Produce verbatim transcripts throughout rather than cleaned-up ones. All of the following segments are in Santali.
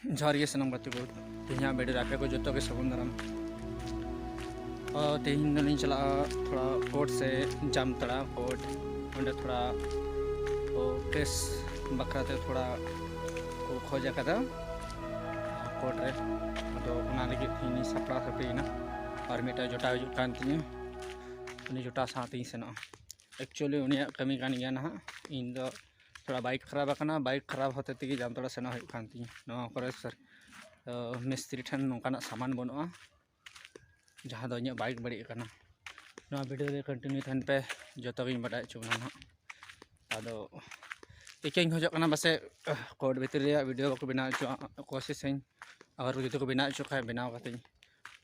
ᱡᱚᱦᱟᱨ ᱜᱮ ᱥᱟᱱᱟᱢ ᱜᱟᱛᱮ ᱠᱚ, ᱛᱮᱦᱮᱧᱟᱜ video ᱨᱮ ᱟᱯᱮ ᱠᱚ ᱡᱚᱛᱚ ᱜᱮ ᱥᱟᱹᱜᱩᱱ ᱫᱟᱨᱟᱢ᱾ ᱛᱚ, ᱛᱮᱦᱮᱧ ᱫᱚᱞᱤᱧ ᱪᱟᱞᱟᱜᱼᱟ ᱛᱷᱚᱲᱟ ᱠᱳᱨᱴ ᱥᱮ ᱡᱟᱢᱛᱟᱲᱟ ᱠᱳᱨᱴ, ᱚᱸᱰᱮ ᱛᱷᱚᱲᱟ ᱠᱮᱥ ᱵᱟᱠᱷᱨᱟ ᱛᱮ ᱛᱷᱚᱲᱟ ᱠᱚ ᱠᱷᱚᱡᱽ ᱟᱠᱟᱫᱟ ᱠᱳᱨᱴ ᱨᱮ᱾ ᱟᱫᱚ ᱚᱱᱟ ᱞᱟᱹᱜᱤᱫ ᱛᱮᱦᱮᱧ ᱞᱤᱧ ᱥᱟᱯᱲᱟᱣ ᱥᱟᱯᱲᱤᱭᱮᱱᱟ᱾ ᱟᱨ ᱢᱤᱫᱴᱟᱝ ᱡᱚᱴᱟᱣ ᱦᱤᱡᱩᱜ ᱠᱟᱱ ᱛᱤᱧᱟᱹ, ᱩᱱᱤ ᱡᱚᱴᱟᱣ ᱥᱟᱶ ᱛᱮᱧ ᱥᱮᱱᱚᱜᱼᱟ᱾ Actually ᱩᱱᱤᱭᱟᱜ ᱠᱟᱹᱢᱤ ᱠᱟᱱ ᱜᱮᱭᱟ ᱱᱟᱦᱟᱜ᱾ ᱤᱧ ᱫᱚ ᱛᱷᱚᱲᱟ ᱵᱟᱭᱤᱠ ᱠᱷᱟᱨᱟᱯ ᱟᱠᱟᱱᱟ, ᱵᱟᱭᱤᱠ ᱠᱷᱟᱨᱟᱯ ᱦᱚᱛᱮ ᱛᱮᱜᱮ ᱡᱟᱢᱛᱟᱲᱟ ᱥᱮᱱᱚᱜ ᱦᱩᱭᱩᱜ ᱠᱟᱱ ᱛᱤᱧᱟᱹ᱾ ᱱᱚᱣᱟ ᱠᱚᱨᱮ ᱥᱟᱨ ᱢᱤᱥᱛᱨᱤ ᱴᱷᱮᱱ ᱱᱚᱝᱠᱟᱱᱟᱜ ᱥᱟᱢᱟᱱ ᱵᱟᱹᱱᱩᱜᱼᱟ, ᱡᱟᱦᱟᱸ ᱫᱚ ᱤᱧᱟᱹᱜ ᱵᱟᱭᱤᱠ ᱵᱟᱹᱲᱤᱡ ᱟᱠᱟᱱᱟ᱾ ᱱᱚᱣᱟ video ᱨᱮ continue ᱛᱟᱦᱮᱱ ᱯᱮ, ᱡᱚᱛᱚ ᱜᱤᱧ ᱵᱟᱰᱟᱭ ᱦᱚᱪᱚ ᱵᱚᱱᱟ ᱱᱟᱦᱟᱜ᱾ ᱟᱫᱚ ᱤᱠᱟᱹᱧ ᱠᱷᱚᱡᱚᱜ ᱠᱟᱱᱟ ᱯᱟᱥᱮᱡ ᱠᱳᱨᱴ ᱵᱷᱤᱛᱤᱨ ᱨᱮᱭᱟᱜ video ᱵᱟᱠᱚ ᱵᱮᱱᱟᱣ ᱦᱚᱪᱚᱣᱟᱜ, ᱠᱳᱥᱤᱥ ᱟᱹᱧ, ᱟᱨ ᱡᱩᱫᱤ ᱠᱚ ᱵᱮᱱᱟᱣ ᱦᱚᱪᱚ ᱠᱷᱟᱡ ᱵᱮᱱᱟᱣ ᱠᱟᱛᱮᱧ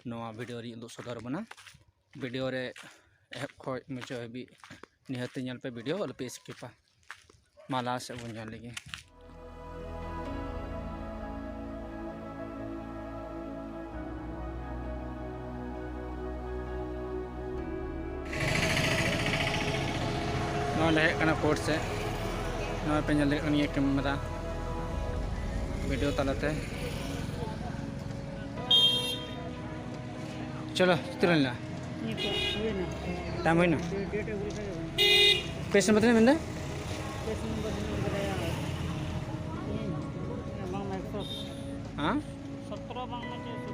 ᱱᱚᱣᱟ video ᱨᱤᱧ ᱩᱫᱩᱜ ᱥᱚᱫᱚᱨ ᱟᱵᱚᱱᱟ᱾ Video ᱨᱮ ᱮᱦᱚᱵ ᱠᱷᱚᱡ ᱢᱩᱪᱟᱹᱫ ᱦᱟᱹᱵᱤᱡ ᱱᱤᱦᱟᱹᱛ ᱧᱮᱞ ᱯᱮ, video ᱟᱞᱚᱯᱮ ᱥᱠᱤᱯᱟ᱾ ᱢᱟ ᱞᱟᱦᱟ ᱥᱮᱫ ᱵᱚᱱ ᱧᱮᱞ ᱞᱮᱜᱮ᱾ ᱱᱚᱣᱟ ᱞᱮ ᱦᱮᱡ ᱠᱟᱱᱟ ᱠᱳᱨᱴ ᱥᱮᱫ᱾ ᱱᱚᱣᱟ ᱯᱮ ᱧᱮᱞ ᱫᱟᱲᱮᱭᱟᱜ ᱠᱟᱱ ᱜᱮᱭᱟ ᱠᱮᱢᱮᱨᱟ video ᱛᱟᱞᱟᱛᱮ᱾ ᱪᱚᱞᱚ, ᱛᱤᱨᱮ ᱞᱮᱱᱟ? ᱱᱤᱛᱚᱜ ᱦᱩᱭᱱᱟ᱾ ᱴᱟᱭᱤᱢ ᱦᱩᱭᱱᱟ? ᱰᱮ-, ᱰᱮᱴ ᱟᱹᱜᱩ ᱞᱮᱠᱷᱟᱡ ᱜᱮ ᱦᱩᱭᱱᱟ᱾ ᱯᱮᱥᱮᱱᱴ ᱱᱚᱢᱵᱚᱨ ᱛᱤᱱᱟᱹᱜ ᱢᱮᱱᱫᱟ? ᱯᱮᱥᱮᱱᱴ ᱱᱚᱢᱵᱚᱨ ᱛᱤᱱᱟᱹᱜ ᱢᱮᱱᱫᱟ? ᱤᱧ, ᱵᱟᱝᱢᱟ ᱮᱠᱥᱚ᱾ ᱦᱮᱸ? ᱥᱚᱛᱨᱚ ᱵᱟᱝᱢᱟ ᱪᱮᱫ?